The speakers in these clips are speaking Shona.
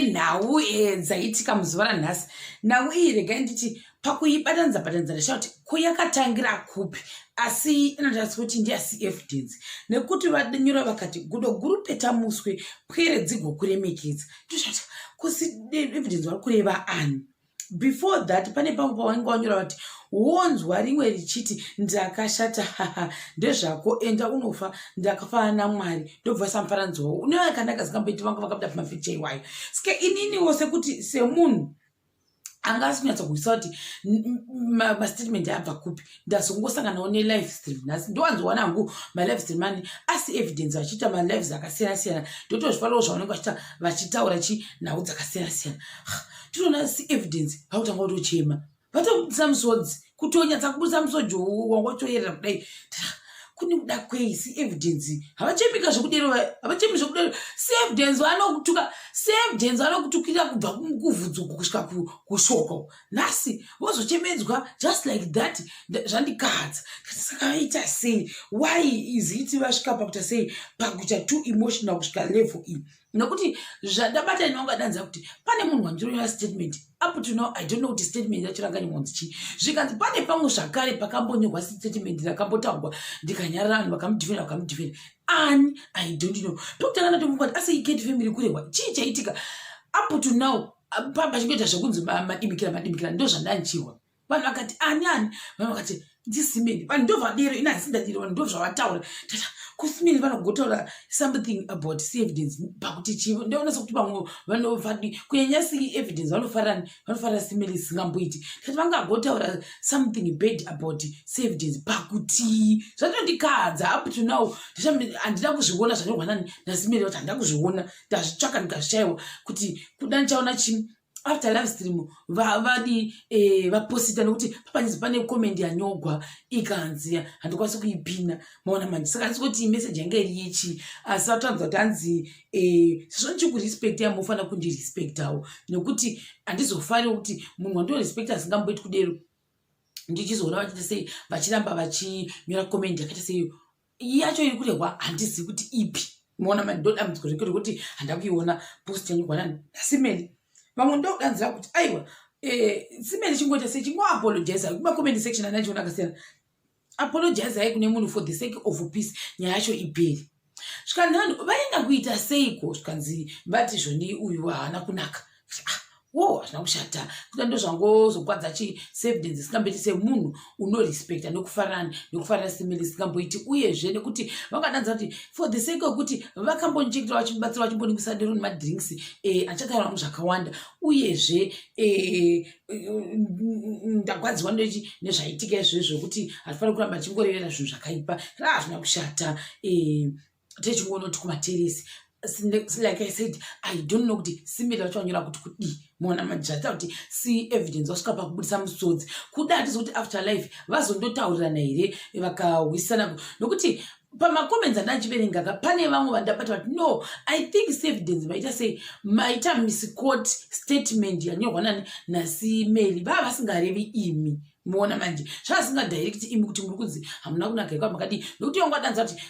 Nhau dzaitika muzuva ranhasi. Nhau iyi, regai nditi, pakuibatanidza batanidza ndashaya kuti ko yakatangira kupi, asi inotaridza kuti ndeyaCevidence, nekuti vanyora vakati, "Gudo guru peta muswe, pwere dzigokuremekedza." Toshati kuCevidence vari kureva ani? Before that, pane pamwe pavanenge vanyora vati, "Wonzwa rimwe richiti ndakashata, haha, ndezvako, enda unofa, ndakafanana naMwari." Ndobva samufananidzo wavo une vakanaka zingamboiti vanga vakabuda pamapicha iwayo. Saka ininiwo sekuti semunhu anga asi kunyatsa kuisa kuti mastatement abva kupi, ndazongosanganawo nelive stream nhasi. Ndowanzowana hangu malive stream ani asi evidence vachiita malives akasiyana siyana, ndotozvifarirawo zvavanenge vachiita, vachitaura chi nhau dzakasiyana siyana. Tinoona si evidence vakutanga kutochema, vatobudisa musodzi, kutonyatsa kubudisa musodzi wanga utoyerera kudai. Kune kuda kwei? Si evidence havachemika zvekudero, havachemi zvekudero. Si evidence vanokutuka, si evidence vanokutukira kubva kuvhudzuku kusvika kushoko. Nhasi vozochemedzwa just like that. Zvandikadza. Saka vaita sei? Why is it vasvika pakuita sei, pakuita too emotional kusvika level iyi? Nekuti zvandabata inongadanza kuti pane munhu wandinonyora statement. Up to now I don't know kuti statement yacho rakanyorwanzi chii. Zvikanzi pane pamwe zvakare pakambonyorwa statement rakambotaurwa, ndikanyarara, vanhu vakamudhifenda, vakamudhifenda ani, I don't know. Pekutanga ndatofunga kuti asi iCat family kurehwa, chii chaitika? Up to now pachingoita zvekunzi madimikira madimikira, ndo zvandanchihwa. Vanhu vakati ani ani, vanhu vakati ndisimeni, vanhu ndovadero, ina handisi ndadiro, vanhu ndo zvavataura. Tata kusimeni vanogotaura something about evidence pakuti chii? Ndoona sekuti vamwe vanovadi kunyanya si evidence vanofarani, vanofarira simeli isingamboiti. Tati vangagotaura something bad about evidence pakuti zvatondikadza. Up to now handina kuzviona zvanyorwa nani nasimeli, kuti handina kuzviona. Ndazvitsvaka ndikazvishaiwa kuti kuda ndichaona chii after live stream vadi vaposita, nekuti papanzi pane comment yanyogwa ikanzi handikwanisi kuipina. Maona manje, saka handisi kuti message yanga iri yechi, asi vataridza kuti hanzi sezvo ndichikurespecta, yamufanira kundirespectawo, nekuti handizofari kuti munhu wandorespecta asingamboiti kudero, ndichizoona vachiita sei, vachiramba vachinyora comment yakaita seiyo. Yacho iri kurehwa handizivi kuti ipi. Maona manje, ndo dambudziko reke rekuti handa kuiona post yanyorwa nani nasimeli. Vamwe ndokudanzira kuti aiwa, simeli chingoita sei, chingoapologiza kumacomment section anachiona akasiyana, apologizai kune munhu for the sake of peace, nyaya yacho iperi. Zvikanzi vanhu vaenda kuita seiko? Zvikanzi vati zvoni uyu haana kunaka. Ah, wo hazvina kushata, kuda ndo zvangozokwadza chisevidence isingamboiti semunhu unorespecta nekufarani nekufarira simeli isingamboiti. Uyezve nekuti vangadanza kuti for the sake yekuti vakambonjekera, vachibatsira, vachimboningisa dero nemadrinks, achataura vanhu zvakawanda. Uyezve ndagwadziwa nechi nezvaitika izvozvo, zvekuti hatifaniri kuramba tichingorevera zvinhu zvakaipa. Hazvina kushata, techingoona kuti kumateresi, like I said, I don't know kuti simeli vacho vanyora kuti kudii. Mona majata kuti see evidence vasvika pakubudisa musodzi kuda, hatizi kuti after life vazondotaurirana here, vakawisana, nokuti pamacomments andachiverengaka pane vamwe vandabata vati, "No, I think sevidence maita sei, maita misquote statement yanyorwa nani nasimeli, vava vasingarevi imi." Muona manje, zvavasingadirect imi kuti muri kunzi hamuna kunaka ikwa makadii, nokuti vangadanza kuti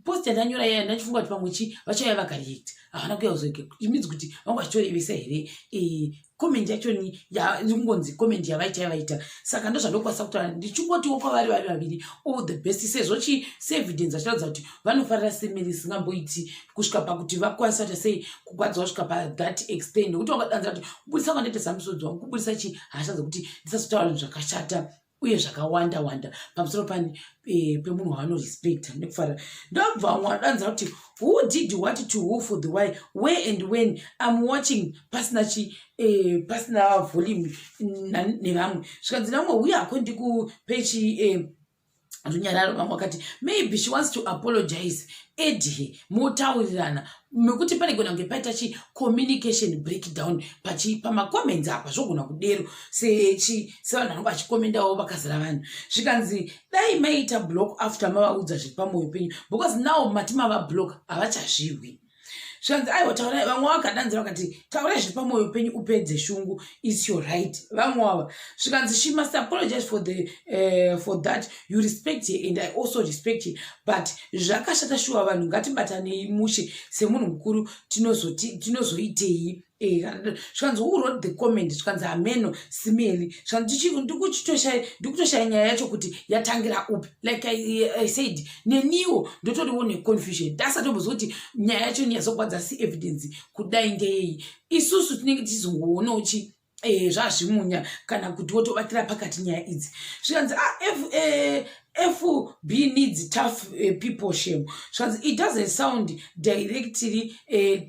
post yandanyora yaya, ndachifunga kuti pamwe chi vachauya vakareact, havana kuuya kuzoeka. It means kuti vanga vachitorevesa here comment yachoni kungonzi comment yavaita yavaita? Saka ndo zvandokwanisa kutaura, ndichingotiwo kwavari vari vaviri, all the best, sezvo chi sevidence vachiratidza kuti vanofarira semiri isingamboiti kusvika pakuti vakwanisa kuita sei, kugwadziwa kusvika pathat extent, nekuti vangadanza kuti kubudisa kwandaita samusodzi wangu, kubudisa chi hasha dzekuti ndisazotaura zvinhu zvakashata uye zvakawanda wanda pamusoro pani pemunhu waanorespekta nekufarira. Ndobva vamwe vadanza kuti, "Who did what to who, for the why, where and when? I'm watching pasina chi pasina volume." Nevamwe zvikanzi namwe huyako ndikupechi runyararo. Vamwe vakati, "Maybe she wants to apologize edhe, motaurirana, mekuti panegona kunge paita chi communication breakdown pachi pamacomments apa, zvogona kudero sechi sevanhu vanenge vachikomendawo vakazara vanhu." Zvikanzi dai maita block after mavaudza zviri pamwoyo penyu, because now mati mava block, havachazvihwi. Zvikanzi aiwa, taurai. Vamwe vakadanzira vakati, "Taurai zviri pamwoyo penyu, upedze shungu, is your right." Vamwe vava zvikanzi, "She must apologize for that. You respect her and I also respect her, but zvakashata shuwa. Vanhu ngatibatanei mushe, semunhu mukuru tinozoitei?" Zvikanzi, "Who wrote the comment?" Zvikanzi, "Hameno, Simeli." Zvikanzi, "Ndikutoshaya nyaya yacho kuti yatangira upi." Like I said, neniwo ndotoriwo neconfusion, tasatombozwa kuti nyaya yacho yazogwadza seevidence kudai ndeyei. Isusu tinenge tichizongoonawo chi zvazvimunya kana kuti wotobatira pakati nyaya idzi. Zvikanzi, "Ah, FB needs tough people, shame." Zvikanzi, "It doesn't sound directly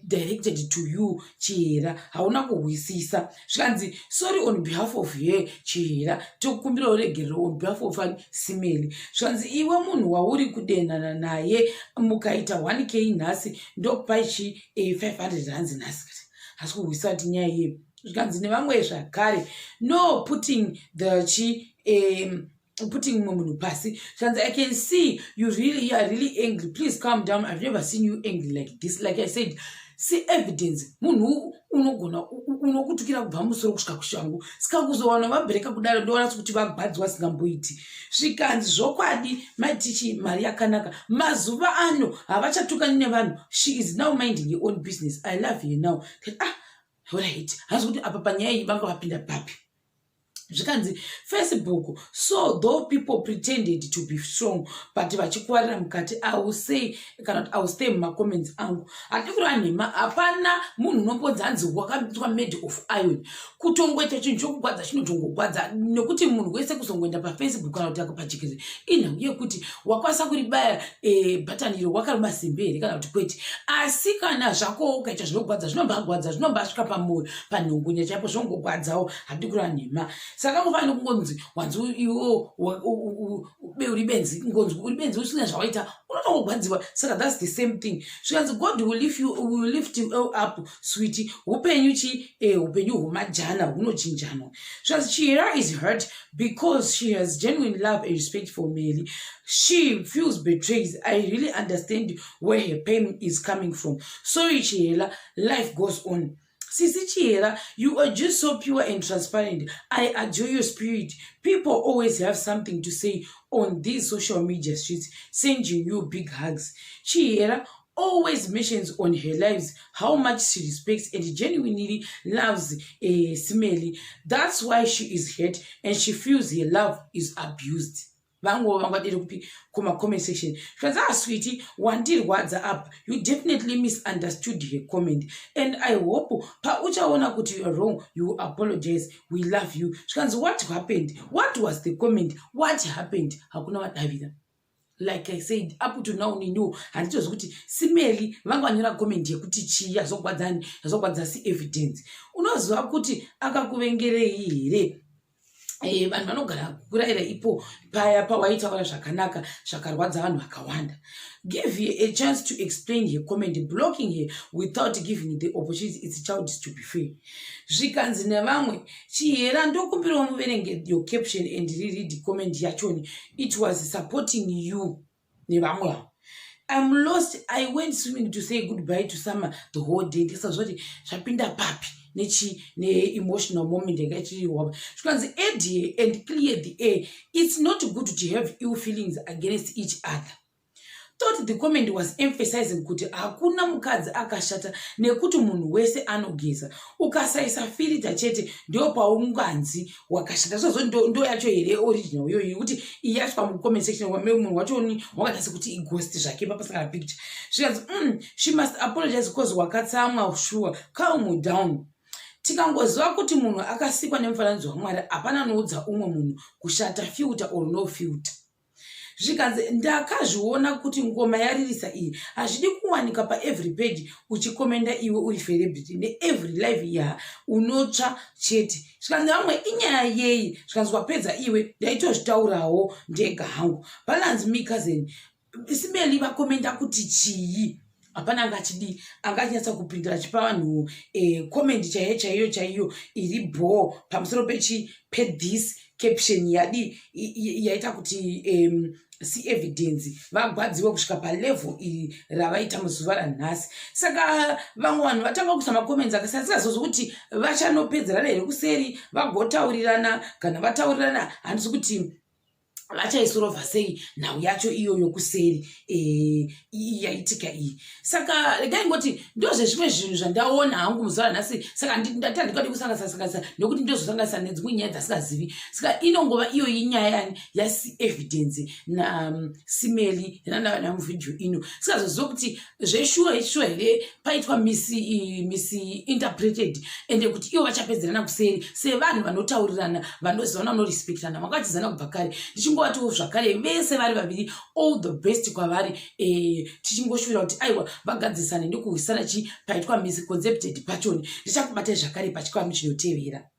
directed to you, Chihera, hauna kuhwisisa." Zvikanzi, "Sorry on behalf of her, Chihera, tokumbirawo regerero on behalf of ani Simeli." Zvikanzi, "Iwe munhu wauri kudenana naye, mukaita 1K nhasi, ndokupai chi 500 rands nhasi." Hasi kuhwisisa kuti nyaya iyeyo. Zvikanzi nevamwe zvakare, "No putting the chi putting mumwe munhu pasi." Zvikanzi, "I can see you are really angry. Please calm down. I've never seen you angry like this." Like I said, see, evidence munhu unogona unokutukira kubva musoro kusvika kushangu, saka kuzowana vabhureka kudaro, ndoona sekuti vagwadziwa singamboiti. Zvikanzi, "Zvokwadi maitichi mari yakanaka mazuva ano, havachatukani nevanhu. She is now minding your own business. I love you now." Ah, right, hazi kuti apa panyaya iyi vanga vapinda papi. Zvikanzi, "Facebook so though people pretended to be strong, but vachikuvarira mukati. I will say kana kuti I will stay mumacomments angu. Handidi kureva nhema, hapana munhu unombonzi hanzi wakaitwa made of iron. Kutongoita chinhu chokugwadza chinotongogwadza, nekuti munhu wese kuzongoenda paFacebook kana kuti pajekerere, inhau yekuti wakwanisa kuribaya bhatani iro, wakaruma simbi here kana kuti kwete. Asi kana zvako ukaita zvinogwadza, zvinombagwadza, zvinombasvika pamwoyo, panhungunya chaipo, zvongogwadzawo. Handidi kureva nhema. Saka ngofanira kungonzi wanzi iwo uri benzi, ngonzi uri benzi usina zvawaita, unotongogwadziwa. Saka that's the same thing." Zvikanzi, "God will lift you, will lift you up, sweet. Upenyu chi upenyu hwemajana hunochinjanwa." Zvikanzi, "Chihera is hurt because she has genuine love and respect for Mary. She feels betrayed. I really understand where her pain is coming from. Sorry, Chihera, life goes on. Sisi Chihera, you are just so pure and transparent. I adore your spirit. People always have something to say on these social media streets. Sending you big hugs. Chihera always mentions on her lives how much she respects and genuinely loves Simeli. That's why she is hurt and she feels her love is abused." Vamwewo vangadiri kupi kumacomment section. Zvikanzi, "Ah, sweetie, wandirwadza apa. You definitely misunderstood her comment and I hope pauchaona kuti you are wrong, you apologize. We love you." Zvikanzi, "What happened? What was the comment? What happened?" Hakuna vadavira. Like I said, up to now niniwo handitozi kuti Simeli vanga vanyora comment yekuti chii yazogwadzani, yazogwadza seevidence. Unoziva kuti akakuvengerei here? Vanhu vanogara kurayira ipo paya pawaitaura zvakanaka, zvakarwadza vanhu vakawanda. Give her a chance to explain her comment. Blocking her without giving the opportunity, it's childish, to be fair." Zvikanzi nevamwe, "Chihera, ndokumbirawo muverenge your caption and reread comment yachoni. It was supporting you." Nevamwe avo, "I'm lost. I went swimming to say goodbye to summer the whole day." Ndisazva kuti zvapinda papi nechi neemotional moment yanga ichiriwa. Zvikanzi, "Add here and clear the air. It's not good to have ill feelings against each other. Thought the comment was emphasizing kuti hakuna mukadzi akashata, nekuti munhu wese anogeza. Ukasaisa filter chete, ndo paunganzi wakashata." Zvozvo ndo yacho here original iyoyo, yekuti iyi yasvika mucomment section, munhu wachoni wakaita sekuti ighost zvake, papasangana picture. Zvikanzi, She must apologize because wakatsamwa sure. Calm down. Tikangoziva kuti munhu akasikwa nemufananidzo waMwari, hapana anoudza umwe munhu kushata, filter or no filter." Zvikanzi, "Ndakazviona kuti ngoma yaririsa iyi. Hazvidi kuwanika paevery page uchikomenda iwe uri celebrity neevery live ya unotsva chete." Zvikanzi, "Vamwe inyaya yei?" Zvikanzi, "Wapedza iwe, ndaitozvitaurawo ndega hangu. Balance me, cousin. Simeli vakomenda kuti chii?" Hapana anga achidii, anga achinyatsa kupindura, achipa vanhu comment chaiyo chaiyo chaiyo iri bho pamusoro pechi pethis caption yadi yaita kuti seevidence vagwadziwe kusvika palevel iri ravaita muzuva ranhasi. Saka vamwe vanhu vatanga kuisa macomments akasiyana, singazozvi kuti vachanopedzerana here kuseri, vagotaurirana. Kana vataurirana, handisi kuti Vachaisorovha sei nhau yacho iyoyo kuseri iyi yaitika iyi? Saka regai ngoti ndozvezvimwe zvinhu zvandaona hangu muzuva ranhasi. Saka ndati handingadi kusanganisa sanganisa, nekuti ndozosanganisa nedzimwe nyaya dzasingazivi. Saka inongova iyoyi nyaya yani yaEvidence naSimeli yanandavana muvhidhiyo ino. Sikazoziva kuti zveshuwa ishuwa here paitwa misinterpreted, ende kuti ivo vachapedzerana kuseri sevanhu vanotaurirana, vanozivana, vanorespektana, vakatizana kubva kare. Ndichingovatiwo zvakare vese vari vaviri, all the best kwavari. Tichingoshuvira kuti aiwa, vagadzisane nekuhwisana chi paitwa misconcepted pachoni. Ndichakubatai zvakare pachikamu chinotevera.